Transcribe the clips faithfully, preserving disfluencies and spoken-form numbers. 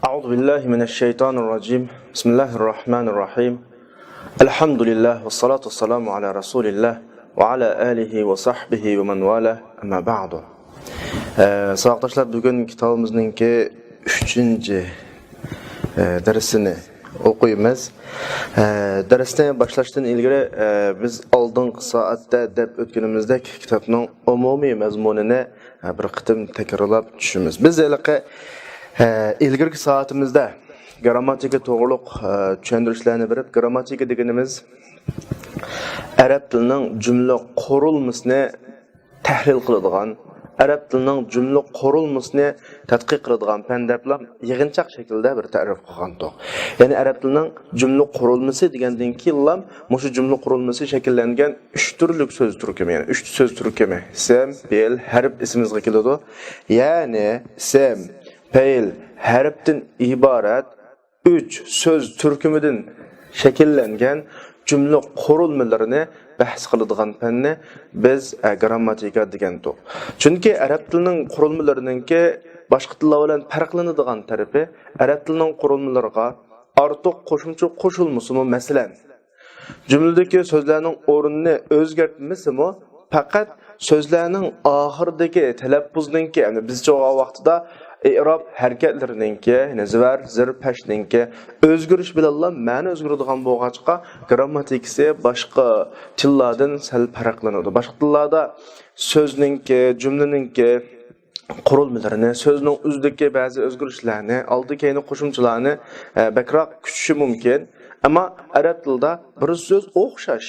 أعوذ بالله من الشيطان الرجيم. بسم الله الرحمن الرحيم. الحمد لله والصلاة والسلام على رسول الله وعلى آله وصحبه ومن والاه. أما بعد. ئە، ساۋاقداشلار، بۈگۈن كىتابىمىزنىڭكى ئۈچىنچى، ئە، دەرسىنى ئوقۇيمىز. ئە، دەرسنى باشلاشتىن ئىلگىرى، ئە، بىز ئالدىنقى سائەتتە دەپ ئۆتكىنىمىزدەك كىتابنىڭ ئومۇمىي مەزمۇنىنى، ئە، بىر قېتىم تەكرارلاپ چۈشىمىز. بىز ھېلىقى، ئە، ئىلگىرىكى سائىتىمىزدە گىرامماتىكا توغرۇلۇق، ئە، چۈشەندۈرۈشلەرنى بېرىپ، گىرامماتىكا دېگىنىمىز ئەرەب تىلىنىڭ جۈملە قۇرۇلمىسىنى تەھلىل قىلىدىغان، ئەرەب تىلىنىڭ جۈملە قۇرۇلمىسىنى تەتقىق قىلىدىغان پەن دەپلا يىغىنچاق شەكىلدە بىر تەرىپ قىلغانتۇق. يەنى ئەرەب تىلىنىڭ جۈملە قۇرۇلمىسى دېگەندىن كېيىنلا مۇشۇ جۈملە قۇرۇلمىسى شەكىللەنگەن ئۈچ تۈرلۈك سۆز تۈركۈمى، يەنى ئۈچ سۆز تۈركۈمى، ئىسىم، پېئىل، ھەرپ ئېسىمىزگە كېلىدۇ. يەنى ئىسىم، پېئىل، ھەرپتىن ئىبارەت ئۈچ سۆز تۈركۈمىدىن شەكىللەنگەن جۈملە قۇرۇلمىلىرىنى بەھس قىلىدىغان پەننى بىز، ئە، گىرامماتىكا دېگەنتۇق. چۈنكى ئەرەب تىلىنىڭ قۇرۇلمىلىرىنىڭكى باشقا تىللار بىلەن پەرقلىنىدىغان تەرىپى، ئەرەب تىلىنىڭ قۇرۇلمىلىرىغا ئارتۇق قوشۇمچە قوشۇلمىسىمۇ، مەسىلەن، جۈملىدىكى سۆزلەرنىڭ ئورنىنى ئۆزگەرتمىسىمۇ، پەقەت سۆزلەرنىڭ ئاخىرىدىكى تەلەپپۇزنىڭكى، يەنى بىزچە ئوقۇغان ۋاقتىدا ئېئراب ھەرىكەتلىرىنىڭكى، يەنى زىۋەر، زىر، پەشنىڭكى ئۆزگىرىشى بىلەنلا مەنە ئۆزگىرىدىغان بولغاچقا، گىرامماتىكىسى باشقا تىللاردىن سەل پەرقلىنىدۇ. باشقا تىللاردا سۆزنىڭكى، جۈملىنىڭكى قۇرۇلمىلىرىنى، سۆزنىڭ ئۆزىدىكى بەزى ئۆزگىرىشلەرنى، ئالدى-كەينى قوشۇمچىلارنى، ئە، بەكرەك كۈچىشى مۇمكىن. ئەمما ئەرەب تىلىدا بىر سۆز ئوخشاش.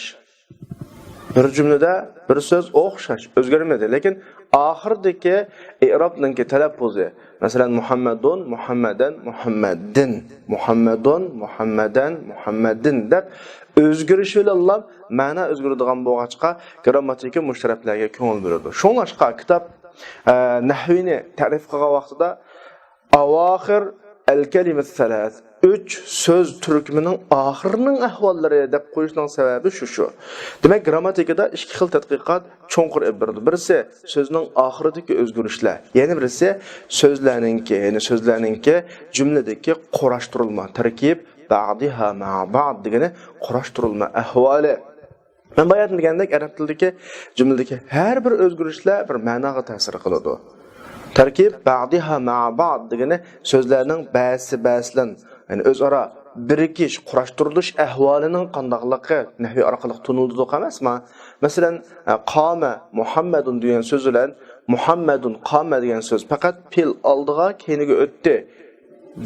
بىر جۈملىدە بىر سۆز ئوخشاش، ئۆزگەرمىدى. لېكىن ئاخىرىدىكى ئېئرابنىڭكى تەلەپپۇزى، مەسىلەن، مۇھەممەدۇن، مۇھەممەدەن، مۇھەممەددىن، مۇھەممەدۇن، مۇھەممەدەن، مۇھەممەددىن دەپ ئۆزگىرىشى بىلەنلا مەنە ئۆزگىرىدىغان بولغاچقا، گىرامماتىكا مۇشۇ تەرەپلەرگە كۆڭۈل بۆلىدۇ. شۇڭلاشقا كىتاب، ئە، نەھۋىنى تەرىپ قىلغان ۋاقتىدا ئاۋاخىر ئەل كەلىمە سەلەس، ئۈچ سۆز تۈركۈمىنىڭ ئاخىرىنىڭ ئەھۋاللىرى دەپ قويۇشنىڭ سەۋەبى شۇ، شۇ. دېمەك، گىرامماتىكىدا ئىككى خىل تەتقىقات چوڭقۇر ئېلىپ بېرىلىدۇ. بىرسى سۆزنىڭ ئاخىرىدىكى ئۆزگىرىشلەر، يەنە بىرسى سۆزلەرنىڭكى، يەنى سۆزلەرنىڭكى جۈملىدىكى قۇراشتۇرۇلما، تەركىب، بەئدىھا مەئا بەئد دېگىنى قۇراشتۇرۇلما ئەھۋالى. مەن بايا دېگەندەك، ئەرەب تىلىدىكى جۈملىدىكى ھەر بىر ئۆزگىرىشلەر بىر مەناغا تەسىر قىلىدۇ. تەركىب بەئدىھا مەئا بەئد دېگىنى سۆزلەرنىڭ بەزىسى بەزىسى بىلەن، يەنى ئۆزئارا بىرىكىش، قۇراشتۇرۇلۇش ئەھۋالىنىڭ قانداقلىقى نەھۋى ئارقىلىق تونۇلىدۇ ئەمەسمۇ؟ مەسىلەن، قامە مۇھەممەدۇن دېگەن سۆز بىلەن مۇھەممەدۇن قامە دېگەن سۆز پەقەت پېئىل ئالدىغا، كەينىگە ئۆتتى.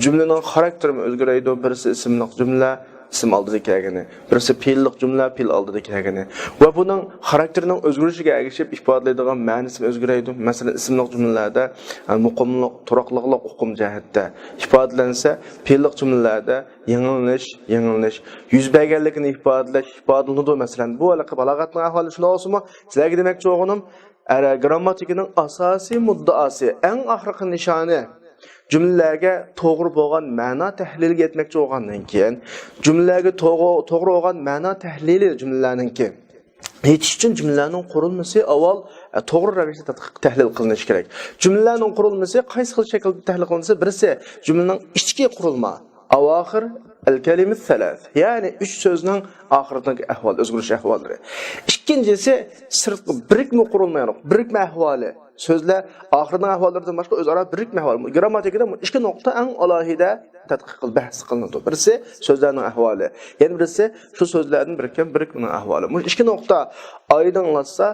جۈملىنىڭ خاراكتېرىمۇ ئۆزگىرەيدۇ، بىرسى ئىسىملىق جۈملە، ئىسىم ئالدىدا كەلگىنى، بىرسى پېئىللىق جۈملە، پېئىل ئالدىدا كەلگىنى. ۋە بۇنىڭ خاراكتېرىنىڭ ئۆزگىرىشىگە ئەگىشىپ ئىپادىلەيدىغان مەنىسىمۇ ئۆزگىرەيدۇ. مەسىلەن، ئىسىملىق جۈملىلەردە، ئە، مۇقىملىق، تۇراقلىقلىق ئۇقۇم جەھەتتە ئىپادىلەنسە، پېئىللىق جۈملىلەردە يېڭىلىنىش، يېڭىلىنىش، يۈز بەرگەنلىكىنى ئىپادىلەش ئىپادىلىنىدۇ. مەسىلەن، بۇ ھېلىقى بالاغەتنىڭ ئەھۋالى شۇنداق بولسىمۇ، سىلەرگە دېمەكچى بولغىنىم، ئەرە گىرامماتىكىنىڭ ئاساسىي مۇددىئاسى، ئەڭ ئاخىرقى نىشانى، جۈملىلەرگە توغرا بولغان مەنا تەھلىلىگە يەتمەكچى بولغاندىن كېيىن، جۈملىلەرگە توغرا، توغرا بولغان مەنا تەھلىلى جۈملىلەرنىڭكى يېتىش ئۈچۈن جۈملىلەرنىڭ قۇرۇلمىسى ئاۋۋال، ئە، توغرا رەۋىشتە تەتقىق، تەھلىل قىلىنىشى كېرەك. جۈملىلەرنىڭ قۇرۇلمىسى قايسى خىل شەكىلدە تەھلىل قىلىنسا، بىرسى جۈملىنىڭ ئىچكى قۇرۇلما، ئاۋاخىر ئەل كەلىمە سەلەس، يەنى ئۈچ سۆزنىڭ ئاخىرىدىكى ئەھۋال، ئۆزگىرىش ئەھۋاللىرى. ئىككىنچىسى سىرتقى بىرىكمە قۇرۇلما، يەنى بىرىكمە ئەھۋالى. سۆزلەر ئاخىرىنىڭ ئەھۋاللىرىدىن باشقا ئۆزئارا بىرىكمە ئەھۋال. گىرامماتىكىدا بۇ ئىككى نۇقتا ئەڭ ئالاھىدە تەتقىق قىل-، بەھس قىلىنىدۇ. بىرسى سۆزلەرنىڭ ئەھۋالى، يەنە بىرسى شۇ سۆزلەردىن بىرىككەن بىرىكمىنىڭ ئەھۋالى. مۇشۇ ئىككى نۇقتا ئايدىڭلاشسا،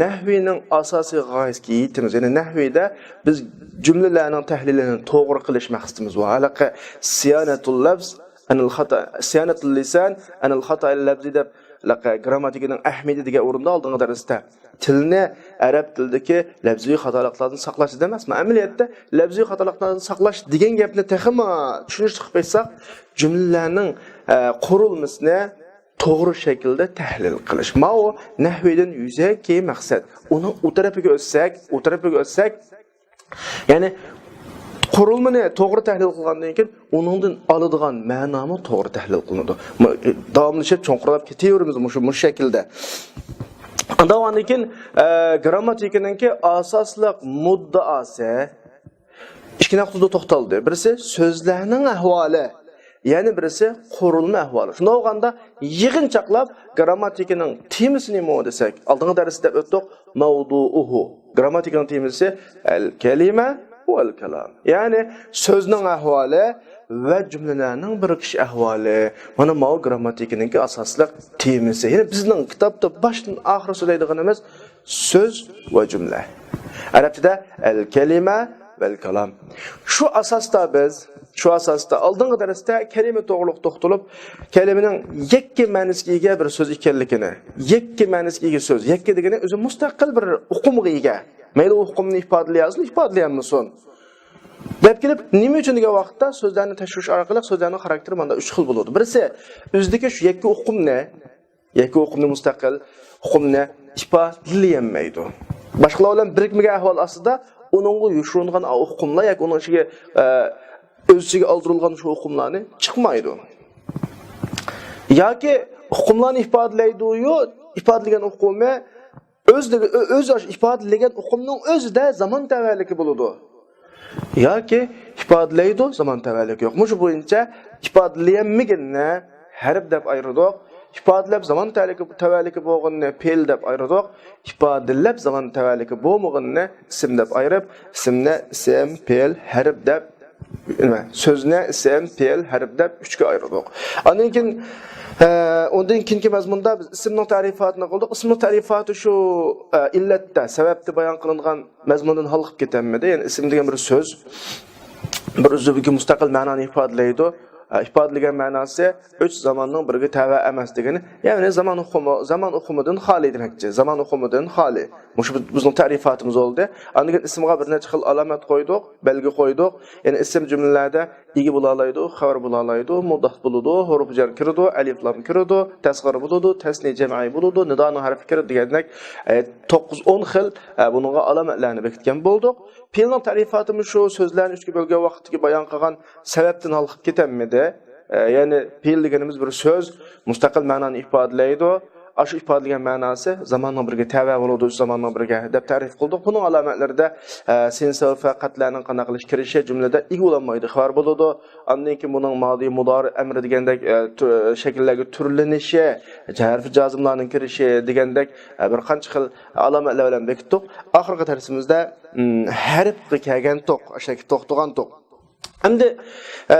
نەھۋىنىڭ ئاساسىي غايىسىگە يېتىمىز. يەنى نەھۋىدە بىز جۈملىلەرنىڭ تەھلىلىنى توغرا قىلىش مەقسىتىمىز بار. ھېلىقى سىيانەتۇل لەفز ئەنىل خاتا، سىيانەتۇل لىسان ئەنىل خاتائىل لەفزى دەپ، ھېلىقى گىرامماتىكىنىڭ ئەھمىيىتى دېگەن ئورۇندا ئالدىنقى دەرستە تىلنى ئەرەب تىلىدىكى لەپزىۋى خاتالىقلاردىن ساقلاش دېدى ئەمەسمۇ؟ ئەمەلىيەتتە لەپزىۋى خاتالىقلاردىن ساقلاش دېگەن گەپنى تېخىمۇ چۈشىنىشلىك قىلىپ ئېيتساق، جۈملىلەرنىڭ، ئە، قۇرۇلمىسىنى توغرا شەكىلدە تەھلىل قىلىش. ماۋۇ نەھۋىدىن يۈزەكى مەقسەت. ئۇنىڭ ئۇ تەرىپىگە ئۆتسەك، ئۇ تەرىپىگە ئۆتسەك، يەنى قۇرۇلمىنى توغرا تەھلىل قىلغاندىن كېيىن، ئۇنىڭدىن ئالىدىغان مەنامۇ توغرا تەھلىل قىلىنىدۇ. داۋاملىشىپ چوڭقۇرلاپ كېتىۋېرىمىز مۇشۇ، مۇشۇ شەكىلدە. ئاندىن كېيىن، ئە، گىرامماتىكىنىڭكى ئاساسلىق مۇددىئاسى، ئىككى نۇقتىدا توختالدى. بىرسى سۆزلەرنىڭ ئەھۋالى، يەنە بىرسى قۇرۇلما ئەھۋالى. شۇنداق بولغاندا يىغىنچاقلاپ گىرامماتىكىنىڭ تېمىسى نېمە دېسەك، ئالدىنقى دەرستە دەپ ئۆتتۇق، مەۋدۇئۇھۇ. گىرامماتىكىنىڭ تېمىسى ئەل كەلىمە ۋەل كالام. يەنى سۆزنىڭ ئەھۋالى ۋە جۈملىلەرنىڭ بىرىكىش ئەھۋالى. مانا ماۋۇ گىرامماتىكىنىڭكى ئاساسلىق تېمىسى. يەنى بىزنىڭ كىتابتا باشتىن ئاخىر سۆزلەيدىغىنىمىز سۆز ۋە جۈملە. ئەرەبچىدە ئەل كەلىمە ۋەل كالام. شۇ ئاساستا بىز، شۇ ئاساستا ئالدىنقى دەرستە كەلىمە توغرۇلۇق توختىلىپ، كەلىمىنىڭ يەككە مەنىسىگە ئىگە بىر سۆز ئىكەنلىكىنى، يەككە مەنىسىگە ئىگە سۆز، يەككە دېگىنى ئۆزى مۇستەقىل بىر ئۇقۇمغا ئىگە. مەيلى ئۇ ئۇقۇمنى ئىپادىلىيەلسۇن، ئىپادىلىيەلمىسۇن. دەپ كېلىپ، نېمە ئۈچۈن دېگەن ۋاقىتتا سۆزلەرنى تەكشۈرۈش ئارقىلىق سۆزلەرنىڭ خاراكتېرى ماندا ئۈچ خىل بولىدۇ. بىرسى، ئۆزىدىكى شۇ يەككە ئۇقۇمنى، يەككە ئۇقۇمنى، مۇستەقىل ئۇقۇمنى ئىپادىلىيەلمەيدۇ. باشقىلار بىلەن بىرىكمىگەن ئەھۋال ئاستىدا ئۇنىڭغا يوشۇرۇنغان ئۇقۇملار ياكى ئۇنىڭ ئىچىگە، ئە، ئۆز ئىچىگە ئالدۇرۇلغان شۇ ئۇقۇملارنى چىقمايدۇ. ياكى ئۇقۇملارنى ئىپادىلەيدۇ-يۇ، ئىپادىلىگەن ئۇقۇمى ئۆز، ئۆ-، ئۆز ئىپادىلىگەن ئۇقۇمنىڭ ئۆزىدە زامان تەۋەلىكى بولىدۇ. ياكى ئىپادىلەيدۇ، زامان تەۋەلىكى يوق. مۇشۇ بويىچە ئىپادىلىيەلمىگىنىنى ھەرپ دەپ ئايرىدۇق. ئىپادىلەپ زامان تەۋەلىكى، تەۋەلىكى بولغىنىنى پېئىل دەپ ئايرىدۇق. ئىپادىلەپ زامان تەۋەلىكى بولمىغىنىنى ئىسىم دەپ ئايرىپ، ئىسىمنى ئىسىم، پېئىل، ھەرپ دەپ، نېمە، سۆزنى ئىسىم، پېئىل، ھەرپ دەپ ئۈچكە ئايرىدۇق. ئاندىن كېيىن، ئە، ئۇندىن كېيىنكى مەزمۇندا بىز ئىسىمنىڭ تەرىپاتىنى قىلدۇق. ئىسىمنىڭ تەرىپاتى شۇ، ئە، ئىللەتتە، سەۋەبتە بايان قىلىنغان مەزمۇندىن ھالقىپ كېتەلمىدى. يەنى ئىسىم دېگەن بىر سۆز، بىر ئۆزىدىكى مۇستەقىل مەنانى ئىپادىلەيدۇ. ئە، ئىپادىلىگەن مەناسى ئۈچ زاماننىڭ بىرىگە تەۋە ئەمەس دېگىنى. يەنى زامان ئۇقۇمى، زامان ئۇقۇمىدىن خالىي دېمەكچى. زامان ئۇقۇمىدىن خالىي. مۇشۇ بىزنىڭ تەرىپاتىمىز بولدى. ئاندىن كېيىن ئىسىمغا بىر نەچچە خىل ئالامەت قويدۇق، بەلگە قويدۇق. يەنى ئىسىم جۈملىلەردە ئىگە بولالايدۇ، خەۋەر بولالايدۇ، مۇداف بولىدۇ، ھۇرۇپى جەر كىرىدۇ، ئەلىپلام كىرىدۇ، تەسغىر بولىدۇ، تەسنىيە جەمئىي بولىدۇ، نىدانىڭ ھەرپى كىرىدۇ دېگەندەك، ئە، توققۇز ئون خىل، ئە، بۇنىڭغا ئالامەتلەرنى بېكىتكەن بولدۇق. پېئىلنىڭ تەرىپاتىمۇ شۇ سۆزلەرنى ئۈچكە بۆلگەن ۋاقىتتىكى بايان قىلغان سەۋەبتىن ھالقىپ كېتەلمىدى. ئە، يەنى پېئىل دېگىنىمىز بىر سۆز، مۇستەقىل مەنانى ئىپادىلەيدۇ. ئاشۇ ئىپادىلىگەن مەناسى زاماننىڭ بىرىگە تەۋە بولىدۇ، زاماننىڭ بىرىگە دەپ تەرىپ قىلدۇق. بۇنىڭ ئالامەتلىرىدە، ئە، سىن، سەۋفە، قەتلەرنىڭ قانداق قىلىش كىرىشى، جۈملىدە ئىگە بولالمايدۇ خەۋەر بولىدۇ. ئاندىن كېيىن بۇنىڭ مادى، مۇدارى، ئەمرى دېگەندەك، ئە، تۈ-، شەكىللەرگە تۈرلىنىشى، ھەرپى جازىملارنىڭ كىرىشى دېگەندەك، ئە، بىر قانچە خىل ئالامەتلەر بىلەن بېكىتتۇق. ئاخىرقى دەرسىمىزدە، م، ھەرپقە كەلگەنتۇق، ئاشۇنداق توختىغانتۇق. ئەمدى، ئە،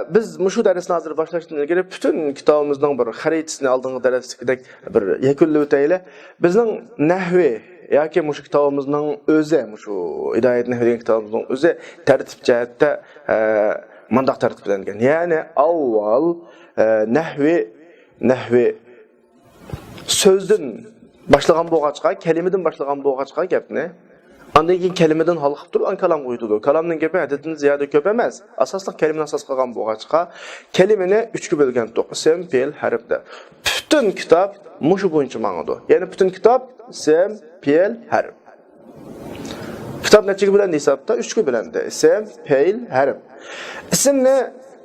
بىز مۇشۇ دەرسنى ھازىر باشلاشتىن ئىلگىرى پۈتۈن كىتابىمىزنىڭ بىر خەرىتىسىنى ئالدىنقى دەرستىكىدەك بىر يەكۈنلىۋېتەيلى. بىزنىڭ نەھۋى ياكى مۇشۇ كىتابىمىزنىڭ ئۆزى، مۇشۇ ھىدايەت نەھۋى دېگەن كىتابىمىزنىڭ ئۆزى تەرتىپ جەھەتتە، ئە، مۇنداق تەرتىپلەنگەن. يەنى ئاۋۋال، ئە، نەھۋى، نەھۋى سۆزدىن باشلىغان بولغاچقا، كەلىمىدىن باشلىغان بولغاچقا گەپنى، ئاندىن كېيىن كەلىمىدىن ھالقىپ تۇرۇپ، ئاندىن كالامغا ئۆتىدۇ. كالامنىڭ گېپى ھەددىدىن زىيادە كۆپ ئەمەس. ئاساسلىق كەلىمىنى ئاساس قىلغان بولغاچقا، كەلىمىنى ئۈچكە بۆلگەنتۇق. ئىسىم، پېئىل، ھەرپ دەپ. پۈتۈن كىتاب مۇشۇ بويىچە ماڭىدۇ. يەنى پۈتۈن كىتاب ئىسىم، پېئىل، ھەرپ. كىتاب نەچچىگە بۆلەندى ھېسابتا؟ ئۈچكە بۆلەندى. ئىسىم، پېئىل، ھەرپ. ئىسىمنى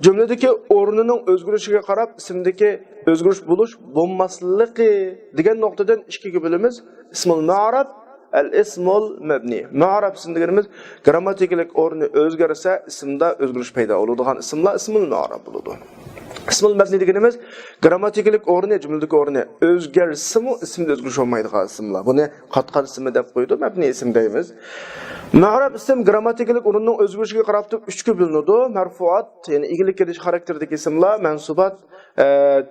جۈملىدىكى ئورنىنىڭ ئۆزگىرىشىگە قاراپ، ئىسىمدىكى ئۆزگىرىش بولۇش، بولماسلىقى دېگەن نۇقتىدىن ئىككىگە بۆلىمىز. ئىسمۇل مۇئرەب، ئەل ئىسمۇل مەبنى. مۇئرەب ئىسىم دېگىنىمىز گرامماتىكىلىق ئورنى ئۆزگەرسە، ئىسىمدا ئۆزگىرىش پەيدا بولىدىغان ئىسىملار ئىسمۇل مۇئرەب بولىدۇ. ئىسمۇل مەبنى دېگىنىمىز گرامماتىكىلىق ئورنى، جۈملىدىكى ئورنى ئۆزگەرسىمۇ، ئىسىمدا ئۆزگىرىش بولمايدىغان ئىسىملار. بۇنى قاتقان ئىسمى دەپ قويىدۇ، مەبنىي ئىسىم دەيمىز. مۇئرەب ئىسىم گرامماتىكىلىق ئورنىنىڭ ئۆزگىرىشىگە قاراپ تۇرۇپ ئۈچكە بۆلۈنىدۇ. مەرفۇئات، يەنى ئىگىلىك كېلىش خاراكتېرىدىكى ئىسىملار، مەنسۇبات، ئە،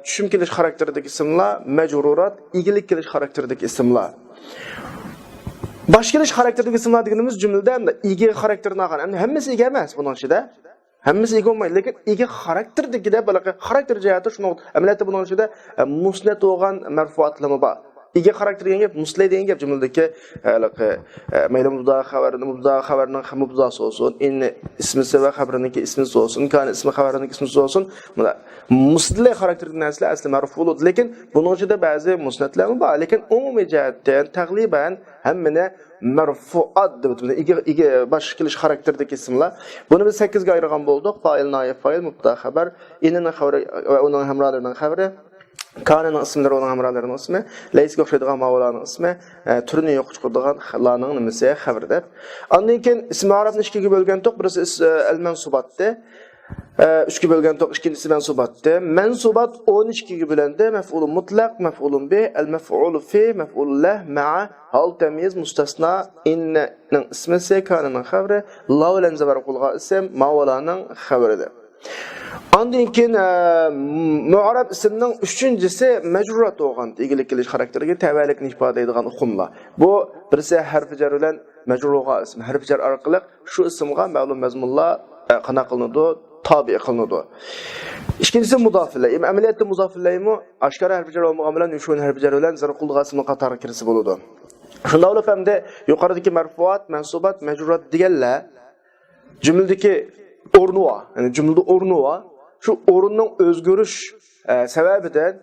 چۈشۈم كېلىش خاراكتېرىدىكى ئىسىملار، مەجرۇرات، ئىگىلىك كېلىش خاراكتېرىدىكى ئىسىملار. باش كېلىش خاراكتېرىدىكى ئىسىملار دېگىنىمىز جۈملىدە ئىگە خاراكتېرىنى ئالغان. ئەمدى ھەممىسى ئىگە ئەمەس بۇنىڭ ئىچىدە. ھەممىسى ئىگە بولمايدۇ، لېكىن ئىگە خاراكتېرىدىكىدە، بۇلارغا خاراكتېر جەھەتتە شۇنىڭ ئەمەلىيەتتە بۇنىڭ ئىچىدە، ئە، مۇسنەت بولغان مەرفۇئاتلىرىمۇ بار. ئىگە خاراكتېر دېگەن گەپ، مۇسلەي دېگەن گەپ جۈملىدىكى، ھېلىقى، ئە، مەيلى مۇبتەدا خەۋەر، مۇبتەدا خەۋەرنىڭ مۇبتەداسى بولسۇن، ئىننى ئىسمىسى ۋە خەبىرىنىڭكى ئىسمىسى بولسۇن، كانى ئىسمى خەۋەرنىڭكى ئىسمىسى بولسۇن. مۇنداق مۇسلەي خاراكتېرلىك نەرسىلەر ئەسلى مەرفۇ بولىدۇ، لېكىن بۇنىڭ ئىچىدە بەزى مۇسنەتلەرمۇ بار، لېكىن ئومۇمىي جەھەتتىن، تەغلىبەن ھەممىنى مەرفۇئات دەپ ئېيتىمىز. ئىگە، ئىگە، باش كېلىش خاراكتېرىدىكى ئىسىملار. بۇنى بىز سەككىزگە ئايرىغان بولدۇق. پائىل، نائىب پائىل، مۇبتەدا خەۋەر، ئىننىنىڭ خەۋىرى ۋە ئۇنىڭ ھەمراھلىرىنىڭ خەۋىرى، كاننىڭ ئىسىملىرى ئۇنىڭ ھەمراھلىرىنىڭ ئىسمى، لەيسكە ئوخشايدىغان ماۋۇلارنىڭ ئىسمى، ئە، تۈرىنى يوققا چىقىرىدىغانلارنىڭ نېمىسى، خەۋىرى دەپ. ئاندىن كېيىن ئىسمى مۇئرەبنى ئىككىگە بۆلگەنتۇق، بىرسى ئىس-، ئە، ئەل مەنسۇباتتى. ئە، ئۈچكە بۆلگەنتۇق، ئىككىنچىسى مەنسۇباتتى. مەنسۇبات ئون ئىككىگە بۆلەندى، مەفئۇلۇن مۇتلەق، مەفئۇلۇن بىھ، ئەل مەفئۇلۇ فى، مەفئۇلۇن لەھ، مەئە، ھال، تەميىز، مۇستەسنا، ئىننىڭ ئىسمىسى، كاننىڭ خەۋىرى، لا بىلەن زەبەر قىلغان ئىسىم، ماۋۇلارنىڭ خەۋىرى دەپ. ئاندىن كېيىن، ئە، مۇئرەب ئىسىمنىڭ ئۈچىنچىسى مەجرۇرات بولغان، ئىگىلىك قىلىش خاراكتېرىگە تەۋەلىكنى ئىپادىلەيدىغان ئۇقۇملار. بۇ بىرسى ھەرپى جەر بىلەن مەجرۇر بولغان ئىسىم، ھەرپى جەر ئارقىلىق شۇ ئىسىمغا مەلۇم مەزمۇنلار، ئە، قانداق قىلىنىدۇ؟ تابىئ قىلىنىدۇ. ئىككىنچىسى مۇزاف ئىلەيھ. ئەمەلىيەتتە مۇزاف ئىلەيھمۇ ئاشكارا ھەرپى جەر بولمىغان بىلەن يوشۇرۇن ھەرپى جەر بىلەن زەرب قىلىدىغان ئىسىمنىڭ قاتارىغا كىرسە بولىدۇ. شۇنداق بولۇپ ئەمدى يۇقىرىدىكى مەرفۇئات، مەنسۇبات، مەجرۇرات دېگەنلەر جۈملىدىكى ئورنى بار، يەنى جۈملىدە ئورنى بار. شۇ ئورۇننىڭ ئۆزگىرىش، ئە، سەۋەبىدىن،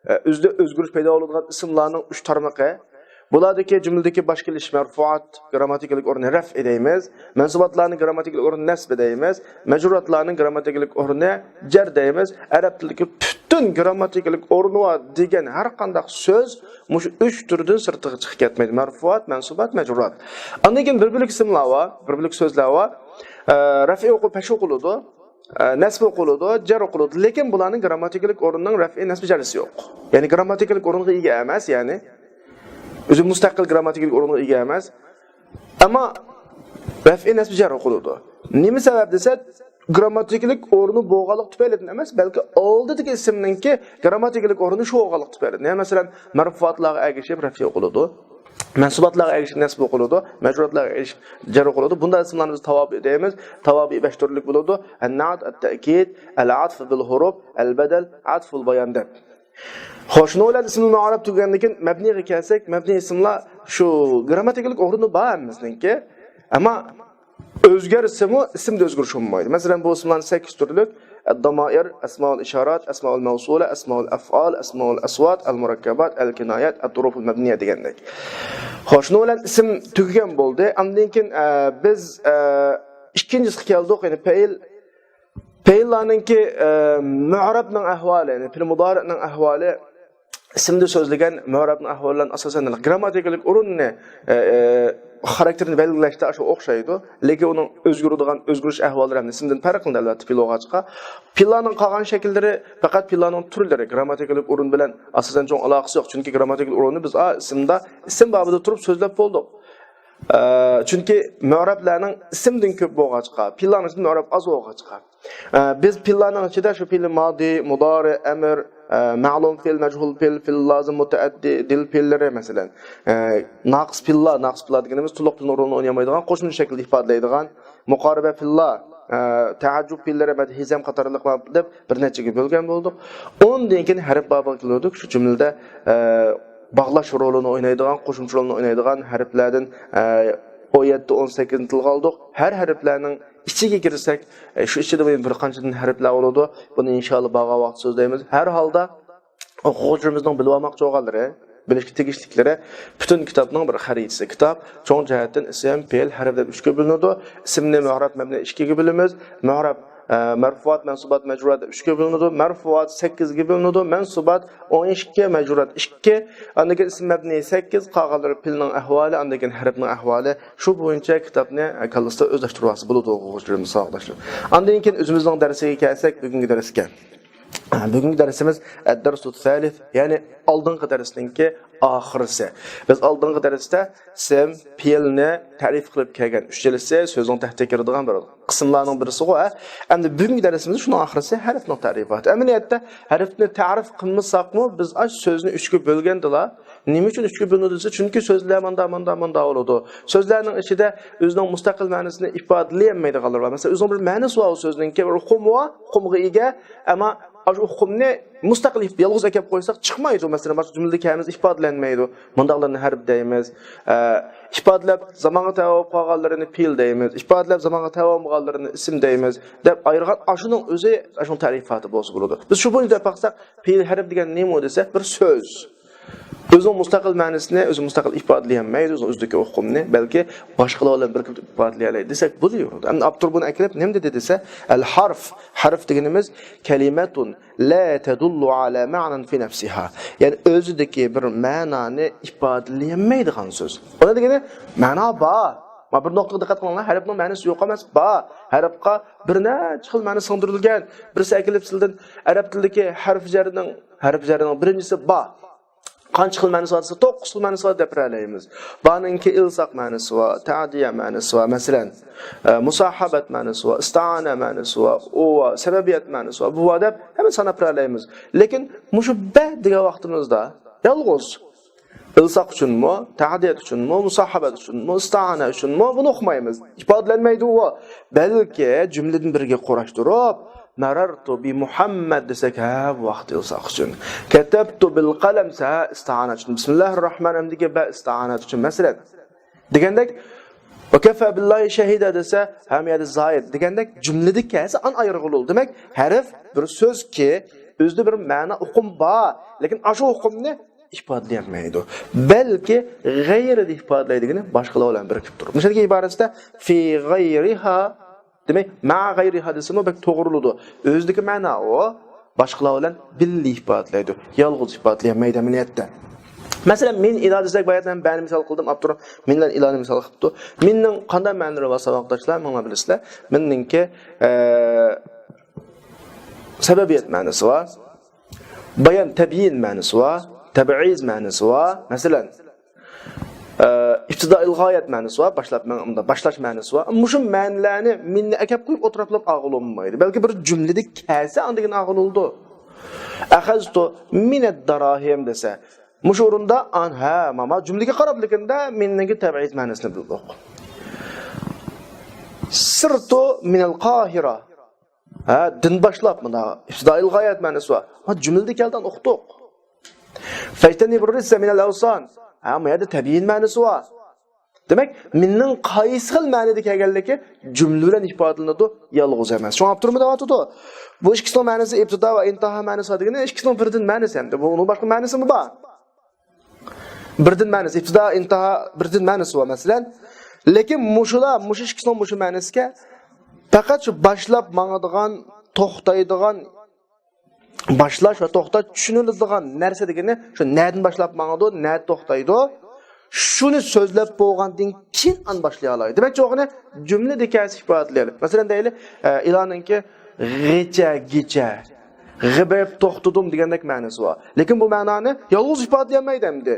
ئە، ئۆزىدە ئۆزگىرىش پەيدا بولىدىغان ئىسىملارنىڭ ئۈچ تارمىقى. بۇلاردىكى جۈملىدىكى باش كېلىش مەرفۇئات، گرامماتىكىلىق ئورنى رەفئ دەيمىز. مەنسۇباتلارنىڭ گرامماتىكىلىق ئورنى نەسب دەيمىز. مەجرۇراتلارنىڭ گرامماتىكىلىق ئورنى جەر دەيمىز. ئەرەب تىلىدىكى پۈتۈن گرامماتىكىلىق ئورنى بار دېگەن ھەر قانداق سۆز مۇشۇ ئۈچ تۈردىن سىرتىغا چىقىپ كەتمەيدۇ. مەرفۇئات، مەنسۇبات، مەجرۇرات. ئاندىن كېيىن بىر بۆلەك ئىسىملار بار، بىر بۆلەك سۆزلەر بار. ئە، رەفئى ئوقۇ-، پەش ئوقۇلىدۇ. ئە، نەسب ئوقۇلىدۇ، جەر ئوقۇلىدۇ. لېكىن بۇلارنىڭ گرامماتىكىلىق ئورنىنىڭ رەفئى، نەسبى، جەررىسى يوق. يەنى گرامماتىكىلىق ئورۇنغا ئىگە ئەمەس، يەنى ئۆزى مۇستەقىل گرامماتىكىلىق ئورۇنغا ئىگە ئەمەس. ئەمما رەفئى، نەسبى، جەر ئوقۇلىدۇ. نېمە سەۋەب دېسە، گرامماتىكىلىق ئورنى بولغانلىق تۈپەيلىدىن ئەمەس، بەلكى ئالدىدىكى ئىسىمنىڭكى گرامماتىكىلىق ئورنى شۇ بولغانلىق تۈپەيلىدىن. يەنى مەسىلەن، مەرفۇئاتلارغا ئەگىشىپ رەفئى ئوقۇلىدۇ. مەنسۇباتلارغا ئەگىشىپ نەسب ئوقۇلىدۇ، مەجرۇراتلارغا ئەگىشىپ جەر ئوقۇلىدۇ. بۇنداق ئىسىملارنى بىز تاۋابىئ دەيمىز. تاۋابىئ بەش تۈرلۈك بولىدۇ. ئەننەئت، ئەتتەئكىد، ئەلئەتف بىل ھۇرۇپ، ئەلبەدەل، ئەتفۇل بايان دەپ. خوش، شۇنىڭ بىلەن ئىسمىل مۇئرەب تۈگىگەندىن كېيىن مەبنىيگە كەلسەك، مەبنىي ئىسىملار شۇ گرامماتىكىلىق ئورنى بار ھەممىسىنىڭكى. ئەمما ئۆزگەرسىمۇ، ئىسىمدا ئۆزگىرىش بولمايدۇ. مەسىلەن، بۇ ئىسىملارنى سەككىز تۈرلۈك، ئەددامائىر، ئەسمائۇل ئىشارات، ئەسمائۇل مەۋسۇلە، ئەسمائۇل ئەفئال، ئەسمائۇل ئەسۋات، ئەلمۇرەككابات، ئەلكىنايات، ئەتتۇرۇفۇل مەبنىيە دېگەندەك. خوش، شۇنىڭ بىلەن ئىسىم تۈگىگەن بولدى. ئاندىن كېيىن، ئە، بىز، ئە، ئىككىنچىسىگە كەلدۇق، يەنى پەئىل. پەئىللارنىڭكى، ئە، مۇئرەبنىڭ ئەھۋالى، يەنى پېئىل مۇدارىئنىڭ ئەھۋالى، ئىسىمدا سۆزلىگەن مۇئرەبنىڭ ئەھۋالى بىلەن ئاساسەن گرامماتىكىلىق ئورۇننى، ئە، ئە، خاراكتېرىنى بەلگىلەشتە ئاشۇ ئوخشايدۇ. لېكىن ئۇنىڭ ئۆزگىرىدىغان ئۆزگىرىش ئەھۋاللىرى ھەم ئىسىمدىن پەرقلىنىدۇ، ئەلۋەتتە، پېئىل بولغاچقا. پېئىللارنىڭ قالغان شەكىللىرى پەقەت پېئىللارنىڭ تۈرلىرى، گرامماتىكىلىق ئورۇن بىلەن ئاساسەن چوڭ ئالاقىسى يوق. چۈنكى گرامماتىكىلىق ئورۇننى بىز، ئا، ئىسىمدا، ئىسىم بابىدا تۇرۇپ سۆزلەپ بولدۇق. ئە، چۈنكى مۇئرەبلەرنىڭ ئىسىمدىن كۆپ بولغاچقا، پېئىللارنىڭ ئىچىدە مۇئرەب ئاز بولغاچقا. ئە، بىز پېئىللارنىڭ ئىچىدە شۇ پېئىل مادى، مۇدارى، ئەمر، ئە، مەلۇم پېئىل، مەجھۇل پېئىل، پېئىل لازىم، مۇتەئەددى، دىل پېئىللىرى، مەسىلەن، ئە، ناقىس پېئىللار، ناقىس پېئىللار دېگىنىمىز تولۇق پېئىلنىڭ رولىنى ئوينىمايدىغان، قوشۇمچە شەكىلدە ئىپادىلەيدىغان، مۇقارىبە پېئىللار، ئە، تەئەججۈب پېئىللىرى، مەدھىزەم قاتارلىقلار دەپ بىر نەچچىگە بۆلگەن بولدۇق. ئۇندىن كېيىن ھەرپ بابىغا كېلىۋاتىدۇ. شۇ جۈملىدە، ئە، باغلاش رولىنى ئوينايدىغان، قوشۇمچە رولىنى ئوينايدىغان ھەرپلەردىن، ئە، ئون يەتتە، ئون سەككىزنى تىلغا ئالدۇق. ھەر ھەرپلەرنىڭ ئىچىگە كىرسەك، ئە، شۇ ئىچىدە بىر قانچىدىن ھەرپلەر بولىدۇ. بۇنى ئىنشائاللا بارغان ۋاقىت سۆزلەيمىز. ھەر ھالدا ئوقۇغۇچىلىرىمىزنىڭ بىلىۋالماقچى بولغانلىرى، بىلىشكە تېگىشلىكلىرى، پۈتۈن كىتابنىڭ بىر خەرىتىسى. كىتاب چوڭ جەھەتتىن ئىسىم، پېئىل، ھەرپ دەپ ئۈچكە بۆلۈنىدۇ. ئىسىمنى مۇئرەب مەبنى ئىككىگە بۆلىمىز. مۇئرەب، ئە، مەرفۇئات، مەنسۇبات، مەجرۇرات دەپ ئۈچكە بۆلۈنىدۇ. مەرفۇئات سەككىزگە بۆلۈنىدۇ. مەنسۇبات ئون ئىككى، مەجرۇرات ئىككى. ئاندىن كېيىن ئىسىم مەبنى سەككىز، قالغانلىرى پېئىلنىڭ ئەھۋالى، ئاندىن كېيىن ھەرپنىڭ ئەھۋالى. شۇ بويىچە كىتابنى، ئە، كاللىسىدا ئۆزلەشتۈرۈۋالسا بولىدۇ، ئوقۇغۇچىلىرىمىز، ساۋاقداشلىرىم. ئاندىن كېيىن ئۆزىمىزنىڭ دەرسىگە كەلسەك، بۈگۈنكى دەرسكە. بۈگۈنكى دەرسىمىز ئەددەرسۇ سالىس، يەنى ئالدىنقى دەرسنىڭكى ئاخىرىسى. بىز ئالدىنقى دەرستە ئىسىم، پېئىلنى تەرىپ قىلىپ كەلگەن، ئۈچىلىسى سۆزنىڭ تەھتىگە كىرىدىغان بىر قىسىملارنىڭ بىرسىغۇ، ھە؟ ئەمدى بۈگۈنكى دەرسىمىز شۇنىڭ ئاخىرىسى، ھەرپنىڭ تەرىپاتى. ئەمەلىيەتتە ھەرپنى تەرىپ قىلمىساقمۇ، بىز ئاش سۆزنى ئۈچكە بۆلگەندىلا، نېمە ئۈچۈن ئۈچكە بۆلۈنىدۇ دېسە، چۈنكى سۆزلەر ماندا، ماندا، ماندا بولىدۇ. سۆزلەرنىڭ ئىچىدە ئۆزىنىڭ مۇستەقىل مەنىسىنى ئىپادىلىيەلمەيدىغانلىرى بار. مەسىلەن، ئۆزىنىڭ بىر مەنىسى بار ئۇ سۆزنىڭكى، بىر ئۇقۇمى بار، ئۇقۇمغا ئىگە، ئەمما ئاشۇ ئۇقۇمنى مۇستەقىل يالغۇز ئەكەپ قويساق چىقمايدۇ. مەسىلەن، باشقا جۈملىدىكى ھەممىسى ئىپادىلەنمەيدۇ. مۇنداقلارنى ھەرپ دەيمىز. ئە، ئىپادىلەپ زامانغا تەۋە بولۇپ قالغانلىرىنى پېئىل دەيمىز. ئىپادىلەپ زامانغا تەۋە بولمىغانلىرىنى ئىسىم دەيمىز، دەپ ئايرىغان ئاشۇنىڭ ئۆزى، ئاشۇنىڭ تەرىپاتى بولسا بولىدۇ. بىز شۇ بويىچە دەپ باقساق، پېئىل ھەرپ دېگەن نېمە دېسە، بىر سۆز. ئۆزىنىڭ مۇستەقىل مەنىسىنى ئۆزى مۇستەقىل ئىپادىلىيەلمەيدۇ، ئۆزىنىڭ ئۆزىدىكى ئۇقۇمنى، بەلكى باشقىلار بىلەن بىرگە ئىپادىلىيەلەيدۇ دېسەك بولىۋېرىدۇ. ئەمدى ئاپتور بۇنى ئەكىرىپ نېمە دېدى دېسە، ئەل ھەرف، ھەرف دېگىنىمىز كەلىمەتۇن لا تەدۇللۇ ئەلا مەنەن فى نەفسىھا. يەنى ئۆزىدىكى بىر مەنانى ئىپادىلىيەلمەيدىغان سۆز. ئۇنىڭ دېگىنى مەنا بار. مانا بىر نۇقتىغا دىققەت قىلىڭلار، ھەرپنىڭ مەنىسى يوق ئەمەس، بار. ھەرپقا بىر نەچچە خىل مەنە سىڭدۈرۈلگەن. بىرسى ئەكېلىپ سىلىدىن ئەرەب تىلىدىكى ھەرف جەرنىڭ، ھەرف جەرنىڭ بىرىنچىسى با. قانچە خىل مەنىسى بار دېسە، توققۇز خىل مەنىسى بار دەپ بېرەلەيمىز. بارنىڭكى ئىلساق مەنىسى بار، تەدىيە مەنىسى بار، مەسىلەن، ئە، مۇساھابەت مەنىسى بار، ئىستائانە مەنىسى بار، ئۇ بار، سەۋەبىيەت مەنىسى بار، بۇ بار دەپ ھەممە ساناپ بېرەلەيمىز. لېكىن مۇشۇ بە دېگەن ۋاقتىمىزدا يالغۇز ئىلساق ئۈچۈنمۇ، تەدىيەت ئۈچۈنمۇ، مۇساھابەت ئۈچۈنمۇ، ئىستائانە ئۈچۈنمۇ، بۇنى ئوقۇمايمىز. ئىپادىلەنمەيدۇ ئۇ. بەلكى جۈملىدىن بىرگە قۇراشتۇرۇپ، مەرەرتۇ بى مۇھەممەد دېسەك، ھە، بۇ ۋاقىت ئىلساق ئۈچۈن. كەتەبتۇ بىل قەلەم دېسە، ھە، ئىستائانە ئۈچۈن. بىسمىللاھىر راھمانىر راھىمدىكى بە ئىستائانە ئۈچۈن. مەسىلەن، دېگەندەك، ۋە كەفە بىللاھى شەھىدە دېسە، ھە، بۇ يەردە زايىد. دېگەندەك، جۈملىدە كەلسە، ئان ئايرىغىلى بولىدۇ. دېمەك، ھەرپ بىر سۆزكى، ئۆزىدە بىر مەنا ئۇقۇم بار. لېكىن ئاشۇ ئۇقۇمنى ئىپادىلىيەلمەيدۇ. بەلكى غەيرىدە ئىپادىلەيدىغىنى باشقىلار بىلەن بىرىكىپ تۇرۇپ. مىسالدىكى ئىبارىسىدە في غيرها، دېمەك، مع غيرها دېسىمۇ بەك توغرا بولىدۇ. ئۆزىدىكى مەنا ئۇ، باشقىلار بىلەن بىللە ئىپادىلەيدۇ. يالغۇز ئىپادىلىيەلمەيدۇ ئەمەلىيەتتە. مەسىلەن، مىن ئىلا دېسەك، باياتىن مەن بەنى مىسال قىلدىم، ئاپتور مىن بىلەن ئىلانى مىسال قىلىپتۇ. مىننىڭ قانداق مەنىلىرى بار، ساۋاقداشلار؟ ماڭا بىلىسىلەر. مىننىڭكى، ئە، سەۋەبىيەت مەنىسى بار. بايان، تەبيىن مەنىسى بار، تەبئىز مەنىسى بار. مەسىلەن، ئە، ئىپتىدائىل غايەت مەنىسى بار، باشلاپ، مەن-، باشلاش مەنىسى بار. مۇشۇ مەنىلەرنى مىننى ئەكەپ قويۇپ ئولتۇرۇپلا ئاغىلى بولمايدۇ. بەلكى بىر جۈملىدە كەلسە، ئاندىن كېيىن ئاغىلى بولىدۇ. ئەخەزتۇ مىنەد داراھىم دېسە، مۇشۇ ئورۇندا ئان، ھە، ماما جۈملىگە قاراپ، لېكىندە مىننىڭكى تەبئىز مەنىسىنى بىلدۇق. سىرتۇ مىنەل قاھىرە. ھە، دىن باشلاپ، مۇندا ئىپتىدائىل غايەت مەنىسى بار. ھە، جۈملىدە كەلدى، ئۇقتۇق. فەجتەنىبۇر رىجسە مىنەل ئەۋسان. ھە، بۇ يەردە تەبيىن مەنىسى بار. دېمەك، مىننىڭ قايسى خىل مەنىدە كەلگەنلىكى جۈملە بىلەن ئىپادىلىنىدۇ، يالغۇز ئەمەس. شۇڭا ئاپتورمۇ دەۋاتىدۇ. بۇ ئىككىسىنىڭ مەنىسى ئىپتىدا ۋە ئىنتىھا مەنىسى دېگىنى ئىككىسىنىڭ بىردىن مەنىسى ھەمدە. بۇ، ئۇنىڭ باشقا مەنىسىمۇ بار. بىردىن مەنىسى، ئىپتىدا، ئىنتىھا، بىردىن مەنىسى بار، مەسىلەن. لېكىن مۇشۇلا، مۇشۇ ئىككىسىنىڭ مۇشۇ مەنىسىگە پەقەت شۇ باشلاپ ماڭىدىغان، توختايدىغان، باشلاش ۋە توختاش چۈشىنىلىدىغان نەرسە دېگىنى شۇ نەدىن باشلاپ ماڭىدۇ، نەدە توختايدۇ، شۇنى سۆزلەپ بولغاندىن كېيىن ئان باشلىيالايدۇ. دېمەكچى بولغىنى جۈملىدە كەلسە ئىپادىلىيەلەيدۇ. مەسىلەن، دەيلى، ئە، ئىلانىڭكى غىچە، گىچە، غا بېرىپ توختىدىم دېگەندەك مەنىسى بار. لېكىن بۇ مەنانى يالغۇز ئىپادىلىيەلمەيدۇ ئەمدى.